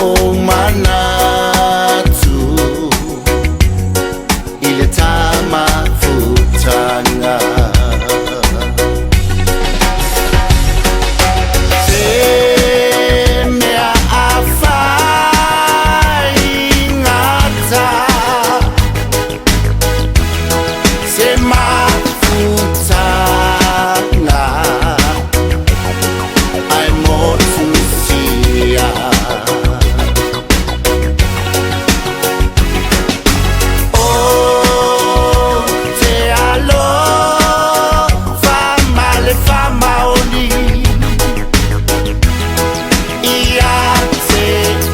o manatu i le tamafutaga. Se mea afaigata, se mafutaga ae motusia. O te alofa ma le faamaoni ia te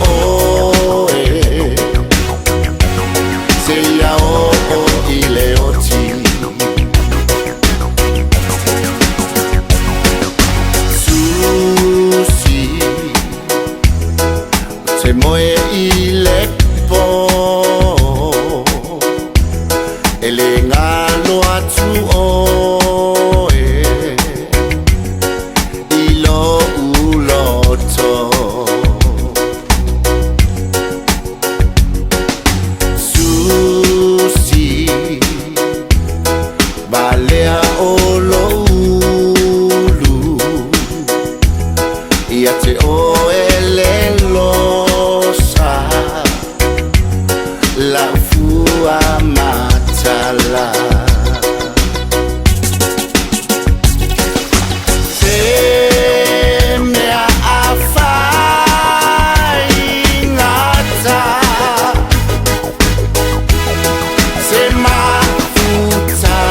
oe, seia oo i le oti. Susi te moe i le po, e le galo atu oe i lou loto. Susi valea o loulu ia te oe le losa laufua matala. Se mea afaigata, se mafutaga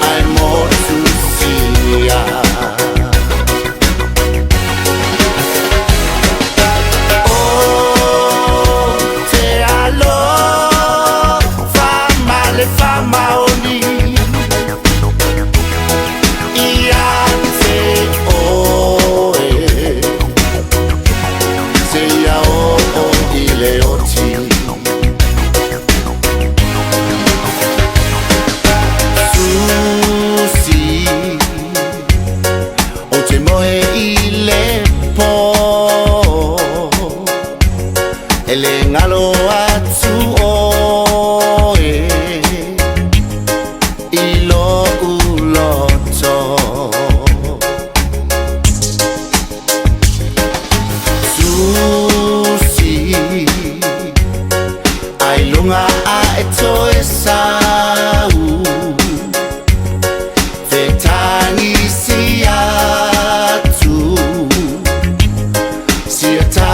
ae motusia. O te alofa ma le faamaoni ia te oe, seia oo i le oti. Susi o te moe i le po, e le galo atu oe i lou loto. Susi ailoga a e toe sau fetagisi atu sia.